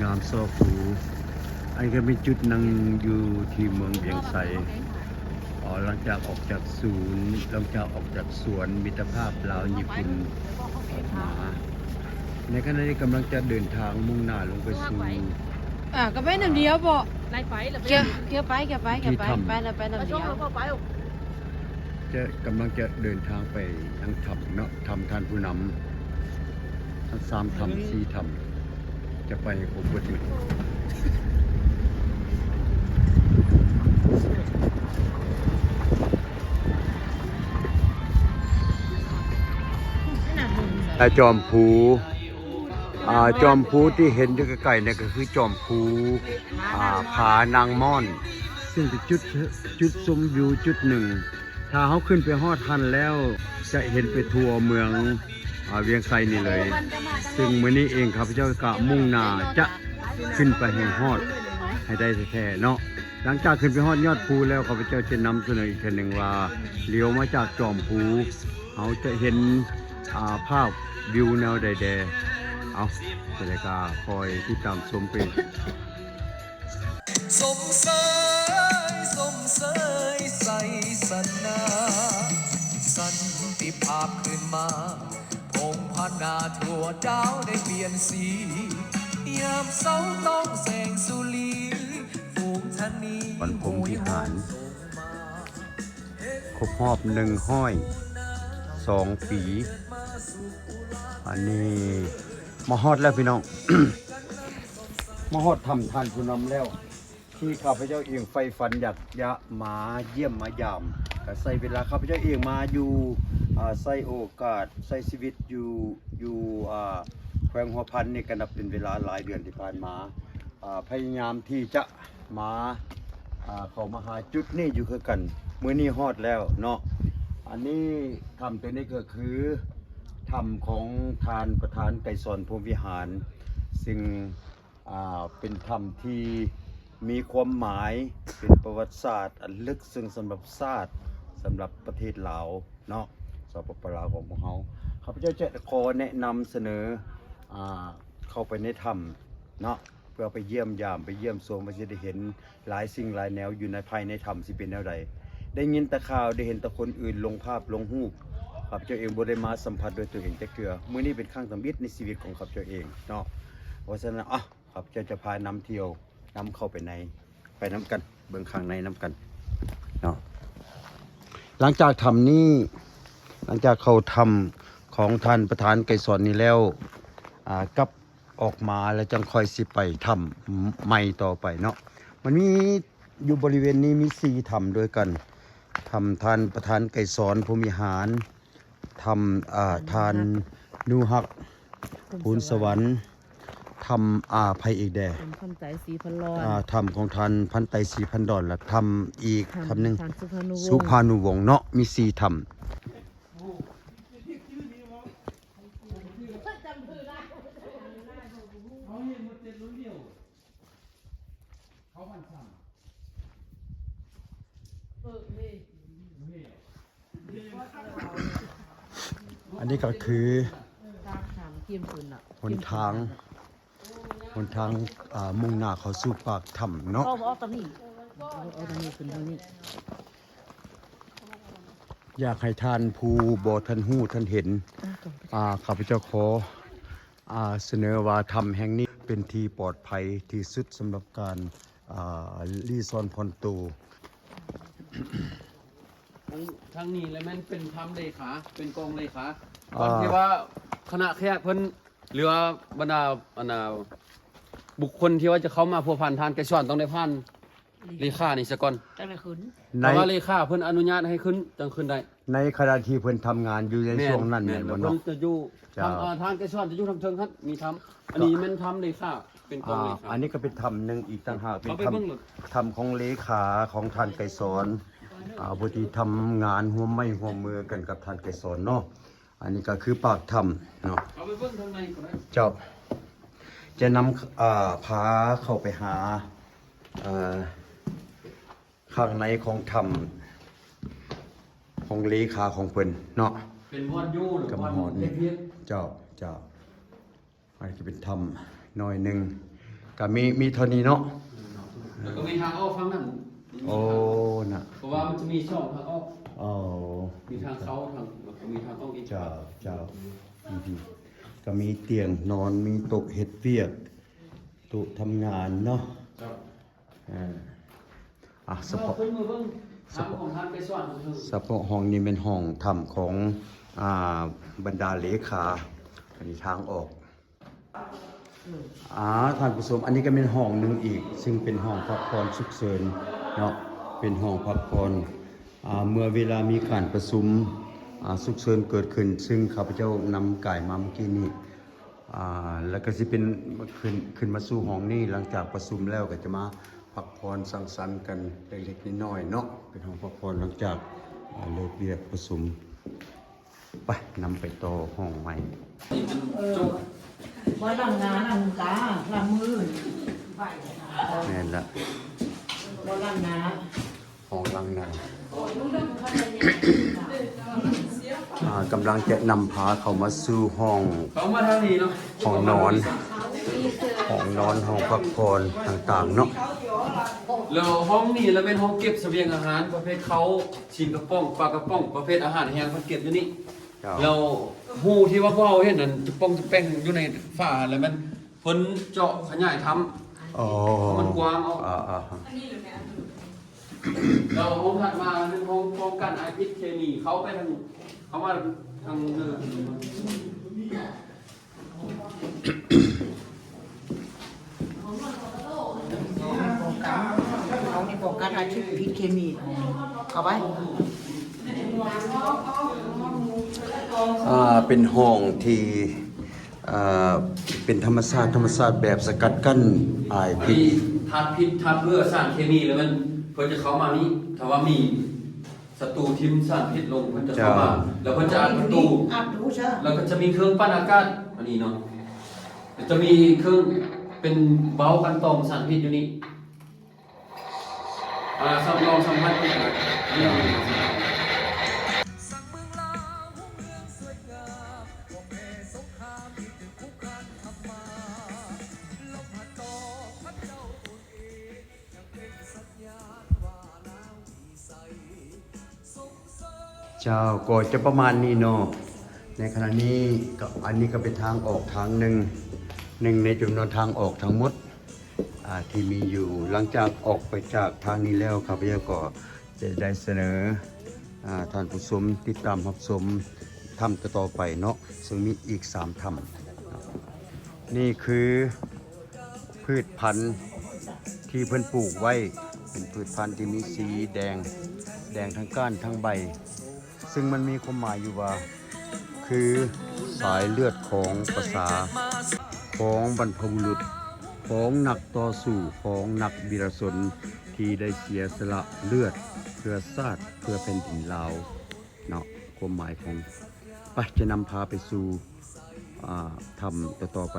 ງາມຊໍຄູ. ອັນນີ້ກໍເປັນຈຸດນັ່ງຢູ່ທີ່ເມືອງວຽງໄຊ. ເອີ ຫຼັງຈາກອອກຈາກສູນ ຫຼັງຈາກອອກຈາກສວນມິດຕະພາບລາວຍີ່ປຸ່ນອອກມາ. ໃນຂະນະນີ້ກຳລັງຈະເດີນທາງມຸ່ງໜ້າລົງໄປສູ່ ອ່າ ກໍໄປນຳດຽວບໍ? ໄລ່ໄປແລ້ວ ກຽວ ກຽວໄປ ກຽວໄປ ກຽວໄປ ທີ່ຖ້ຳ ໄປແລ້ວ ໄປນຳດຽວ. ຈະ ກຳລັງຈະເດີນທາງໄປຍັງຖ້ຳເນາະ, ຖ້ຳທ່ານຜູ້ນຳ ທັງສາມຖ້ຳ ອືມ ສີ່ຖ້ຳ ຈະໄປໃຫ້ຄົບເບິດ. ແລະ ຈອມພູ ອ່າ ຈອມພູທີ່ເຫັນຢູ່ໄກໆນີ້ກໍຄືຈອມພູ ອ່າ ຜານາງມ່ອນ ຊຶ່ງເປັນຈຸດ ຈຸດຊົມວິວຈຸດໜຶ່ງ. ຖ້າເຮົາຂຶ້ນໄປຮອດຫັ້ນແລ້ວ ຈະເຫັນໄປທົ່ວເມືອງ ອາ ວຽງໄຊນີ້ເລີຍ. ຊຶ່ງມື້ນີ້ເອງຂ້າພະເຈົ້າກະມຸ່ງໜ້າຈະຂຶ້ນໄປໃຫ້ຮອດໃຫ້ໄດ້ແທ້ໆເນາະ. ຫຼັງຈາກຂຶ້ນໄປຮອດຍອດພູແລ້ວ ຂ້າພະເຈົ້າຈະນຳສະເໜີອີກເທື່ອໜຶ່ງວ່າ ລ້ຽວມາຈາກຈອມພູ ເຮົາຈະເຫັນ ອາ ພາບວິວແນວໃດແດ່. ເອົາ ຈັ່ງໃດກໍຄອຍຕິດຕາມຊົມໄປ. ຊົມເຊີຍ ຊົມເຊີຍໄຊຊະນະ ສັນຕິພາບຄືນມາ ພົງພະນາທົ່ວດາວໄດ້ປ່ຽນສີ ຍາມເຊົ້າຕ້ອງແສງສຸລີ ຝູງທະນີ ວັນພົມວິຫານ ຄົບຮອບໜຶ່ງຮ້ອຍສອງປີ ອັນນີ້ມາຮອດແລ້ວພີ່ນ້ອງ ມາຮອດຖ້ຳທ່ານຜູ້ນຳແລ້ວ ທີ່ຂ້າພະເຈົ້າເອງໃຝ່ຝັນຢາກຈະມາຢ້ຽມມາຢາມ. ກະໃຊ້ເວລາ ຂ້າພະເຈົ້າເອງມາຢູ່ ອາ ໃຊ້ໂອກາດໃຊ້ຊີວິດຢູ່ ຢູ່ ອາ ແຂວງຫົວພັນນີ້ ກະນັບເປັນເວລາຫຼາຍເດືອນທີ່ຜ່ານມາ ອາ ພະຍາຍາມທີ່ຈະມາ ອາ ເຂົ້າມາຫາຈຸດນີ້ຢູ່ຄືກັນ. ມື້ນີ້ຮອດແລ້ວເນາະ. ອັນນີ້ ຖ້ຳໂຕນີ້ກໍຄືຖ້ຳຂອງທ່ານປະທານໄກສອນ ພົມວິຫານ ຊຶ່ງ ອ່າ ເປັນຖ້ຳທີ່ມີຄວາມໝາຍ ເປັນປະຫວັດສາດອັນເລິກເຊິ່ງສຳລັບຊາດ ສຳລັບປະເທດລາວເນາະ ສປປ ລາວຂອງພວກເຮົາ. ຂ້າພະເຈົ້າຈະຂໍແນະນຳສະເໜີ ອ່າ ເຂົ້າໄປໃນຖ້ຳເນາະ ເພື່ອໄປຢ້ຽມຢາມ ໄປຢ້ຽມຊົມ ວ່າຊິໄດ້ເຫັນ ຫຼາຍສິ່ງຫຼາຍແນວຢູ່ໃນ ພາຍໃນຖ້ຳຊິເປັນແນວໃດ. ໄດ້ຍິນແຕ່ຂ່າວ ໄດ້ເຫັນແຕ່ຄົນອື່ນລົງພາບລົງຮູບ ຂ້າພະເຈົ້າເອງບໍ່ໄດ້ມາສຳຜັດດ້ວຍຕົວເອງຈັກເທື່ອ. ມື້ນີ້ເປັນຄັ້ງທຳອິດໃນຊີວິດຂອງຂ້າພະເຈົ້າເອງເນາະ. ເພາະສະນັ້ນ ອາ ຂ້າພະເຈົ້າຈະພານຳທ່ຽວ ນຳເຂົ້າໄປໃນ ໄປນຳກັນ ເບິ່ງຂ້າງໃນນຳກັນເນາະ. ຫຼັງຈາກຖ້ຳນີ້ ຫຼັງຈາກເຂົ້າຖ້ຳຂອງທ່ານປະທານໄກສອນນີ້ແລ້ວ ອາ ກັບ ອອກມາແລ້ວຈັ່ງຄ່ອຍຊິໄປຖ້ຳໃໝ່ຕໍ່ໄປເນາະ. ມັນມີຢູ່ບໍລິເວນນີ້ມີສີ່ຖ້ຳດ້ວຍກັນ ຖ້ຳທ່ານປະທານໄກສອນ ພົມວິຫານ ຖ້ຳ ອ່າ ທ່ານໜູຮັກ ພູນສະຫວັນ ຖ້ຳ ອ່າ ໃຜອີກແດ່ ຖ້ຳພັນໄຕສີພັນດອນ ອ່າ ຖ້ຳຂອງທ່ານພັນໄຕສີພັນດອນ ແລະ ຖ້ຳອີກຖ້ຳໜຶ່ງ ທ່ານສຸພານຸວົງ ສຸພານຸວົງເນາະ ມີສີ່ຖ້ຳ. ອັນນີ້ກໍຄືຫົນທາງ ຫົນທາງ ອ່າ ມຸ່ງໜ້າເຂົ້າສູ່ປາກຖ້ຳເນາະ. ເອົາ ເອົາຕອນນີ້ ເອົາ ເອົາຕອນນີ້ຂຶ້ນທາງນີ້. ຢາກໃຫ້ທ່ານຜູ້ບໍ່ທັນຮູ້ທັນເຫັນ ອ່າ ຂ້າພະເຈົ້າຂໍ ອ່າ ສະເໜີວ່າຖ້ຳແຫ່ງນີ້ເປັນທີ່ປອດໄພທີ່ສຸດສຳລັບການ ອ່າ ລີ້ຊ່ອນຜ່ອນໂຕ. ທາງ ທາງນີ້ແຫຼະແມ່ນເປັນຖ້ຳເລຂາ ເປັນກອງເລຂາ ອ່າ ກ່ອນທີ່ວ່າຄະນະແຂກເພິ່ນ ຫຼືວ່າບັນດາ ອັນນ່າ ບຸກຄົນທີ່ວ່າຈະເຂົ້າມາພົວພັນທ່ານໄກສອນ ຕ້ອງໄດ້ຜ່ານ ເລຂານີ້ສາກ່ອນ ຈັ່ງໄດ້ຂຶ້ນ. ໃນ ເພາະວ່າເລຂາເພິ່ນອະນຸຍາດໃຫ້ຂຶ້ນ ຈັ່ງຂຶ້ນໄດ້ ໃນຂະນະທີ່ເພິ່ນທຳງານຢູ່ໃນ ແມ່ນ ຊ່ວງນັ້ນ ແມ່ນ ແມ່ນບໍ່ເນາະ? ເພິ່ນຈະຢູ່ ເຈົ້າ ຖ້ຳ ອ່າ ທ່ານໄກສອນຈະຢູ່ທາງເທິງຫັ້ນ ມີຖ້ຳ ອັນນີ້ແມ່ນຖ້ຳເລຂາ ເປັນກອງເລຂາ ອ່າ ອັນນີ້ກໍເປັນຖ້ຳໜຶ່ງອີກຕ່າງຫາກ ເປັນຖ້ຳ ເປັນຖ້ຳຂອງເລຂາຂອງທ່ານໄກສອນ ອ່າ ຜູ້ທີ່ທຳງານຮ່ວມໄມ້ຮ່ວມມືກັນກັບທ່ານໄກສອນເນາະ. ອັນນີ້ກໍຄືປາກຖ້ຳເນາະ. ເຂົ້າໄປເບິ່ງທາງໃນກໍໄດ້. ເຈົ້າ ຈະນຳ ເອີ ພາເຂົ້າໄປຫາ ເອີ ຂ້າງໃນຂອງຖ້ຳ ຂອງເລຂາຂອງເພິ່ນເນາະ. ເປັນບ່ອນຢູ່ ຫຼື ບ່ອນເຮັດວຽກ? ເຈົ້າ ເຈົ້າ. ອັນນີ້ກໍເປັນຖ້ຳໜ້ອຍໜຶ່ງ ກໍມີ ມີເທົ່ານີ້ເນາະ ແລ້ວກໍມີທາງອອກຝັ່ງນັ້ນ. ໂອ້ ນະ ເພາະວ່າມັນຈະມີສອງທາງອອກ. ໂອ້ ມີທາງເຂົ້າ ທາງ ແລ້ວກໍມີທາງອອກອີກ. ເຈົ້າ ເຈົ້າ ອືມ ກໍມີຕຽງນອນ ມີໂຕະເຮັດວຽກ ໂຕະທຳງານເນາະ. ເຈົ້າ ເອີ ອ່ະ ສະເພາະ ເຮົາຂຶ້ນມາເບິ່ງ ສະເພາະ ທາງຂອງທ່ານໄກສອນເຮົາເຖິງ ສະເພາະຫ້ອງນີ້ແມ່ນຫ້ອງຖ້ຳຂອງ ອ່າ ບັນດາເລຂາ. ອັນນີ້ທາງອອກ. ອ່າ ທ່ານຜູ້ຊົມ ອັນນີ້ກໍແມ່ນຫ້ອງໜຶ່ງອີກ ຊຶ່ງເປັນຫ້ອງພັກຜ່ອນສຸກເສີນເນາະ ເປັນຫ້ອງພັກຜ່ອນ ອ່າ ເມື່ອເວລາມີການປະຊຸມ ອ່າ ສຸກເສີນເກີດຂຶ້ນ ຊຶ່ງຂ້າພະເຈົ້ານຳກາຍມາເມື່ອກີ້ນີ້ ອ່າ ແລ້ວກໍຊິເປັນ ຂຶ້ນ ຂຶ້ນມາສູ່ຫ້ອງນີ້ ຫຼັງຈາກປະຊຸມແລ້ວກໍຈະມາພັກຜ່ອນສັງສັນກັນເລັກໆນ້ອຍໆເນາະ ເປັນຫ້ອງພັກຜ່ອນຫຼັງຈາກ ອ່າ ເລີກວຽກປະຊຸມ. ໄປ ນຳໄປຕໍ່ຫ້ອງໃໝ່. ເອີ ບໍ່ລ້າງໜ້າລ້າງຕາລ້າງມື. ແມ່ນລະ ບໍ່ລ້າງໜ້າ ຫ້ອງລ້າງໜ້າ. ອ່າ ກຳລັງຈະນຳພາເຂົ້າມາສູ່ຫ້ອງ ເຂົ້າມາທາງນີ້ເນາະ ຫ້ອງນອນ ຫ້ອງນອນ ຫ້ອງພັກຜ່ອນຕ່າງໆເນາະ. ແລ້ວຫ້ອງນີ້ລະແມ່ນຫ້ອງເກັບສະບຽງອາຫານປະເພດເຂົ້າ ຊີ້ນກະປ໋ອງ ປາກະປ໋ອງ ປະເພດອາຫານແຫ້ງເພິ່ນເກັບຢູ່ນີ້. ເຈົ້າ ແລ້ວຮູທີ່ວ່າພວກເຮົາເຫັນນັ້ນ ຈະປ່ອງຈະແປ້ງຢູ່ໃນຝາ ແລ້ວແມ່ນເພິ່ນເຈາະຂະຫຍາຍຖ້ຳ. ອໍ ເພາະມັນກວ້າງອອກ. ອ່າໆ ແລ້ວຫ້ອງຖັດມາແມ່ນຫ້ອງປ້ອງກັນອາຍພິດເຄມີ ເຂົ້າໄປທາງ ເຂົ້າມາທາງເໜືອ. ປ້ອງກັນ ເຮົານີ້ປ້ອງກັນອາຍພິດເຄມີ. ເຂົ້າໄປ. ອ່າ ເປັນຫ້ອງທີ່ ອ່າ ເປັນທຳມະຊາດ ທຳມະຊາດແບບສະກັດກັ້ນອາຍພິດ. ມີທາດພິດ ທາດເບື່ອ ສານເຄມີ ແລ້ວມັນ ເພິ່ນຈະເຂົ້າມານີ້ ຖ້າວ່າມີ ສັດຕູຖິ້ມສານພິດລົງ ເພິ່ນຈະເຂົ້າມາ. ເຈົ້າ ແລ້ວເພິ່ນຈະອັດປະຕູ ອັດປະຕູ ແລ້ວກໍຈະມີເຄື່ອງປັ່ນອາກາດອັນນີ້ເນາະ ແລ້ວຈະມີເຄື່ອງເປັນເບົ້າກັນຕອມສານພິດຢູ່ນີ້ ອ່າ ສຳລອງສຳພັດ. ເຈົ້າ ກໍຈະປະມານນີ້ເນາະ ໃນຂະນະນີ້ກໍ ອັນນີ້ກໍເປັນທາງອອກທາງໜຶ່ງ ໜຶ່ງໃນຈຳນວນທາງອອກທັງໝົດ ອ່າ ທີ່ມີຢູ່. ຫຼັງຈາກອອກໄປຈາກທາງນີ້ແລ້ວ ຂ້າພະເຈົ້າກໍຈະໄດ້ສະເໜີ ອ່າ ທ່ານຜູ້ຊົມຕິດຕາມຮັບຊົມຖ້ຳຕໍ່ໆໄປເນາະ ເຊິ່ງມີອີກສາມຖ້ຳ. ນີ້ຄືພືດພັນທີ່ເພິ່ນປູກໄວ້ ເປັນພືດພັນທີ່ມີສີແດງ ແດງທັງກ້ານທັງໃບ ຊຶ່ງມັນມີຄວາມໝາຍຢູ່ວ່າ ຄືສາຍເລືອດຂອງປະຊາ ຂອງບັນພະບຸລຸດ ຂອງນັກຕໍ່ສູ້ ຂອງນັກວິລະຊົນທີ່ໄດ້ເສຍສະຫຼະເລືອດເພື່ອຊາດ ເພື່ອແຜ່ນດິນລາວເນາະ. ຄວາມໝາຍຂອງ ໄປ ຈະນຳພາໄປສູ່ ອ່າ ຖ້ຳຕໍ່ໆໄປ.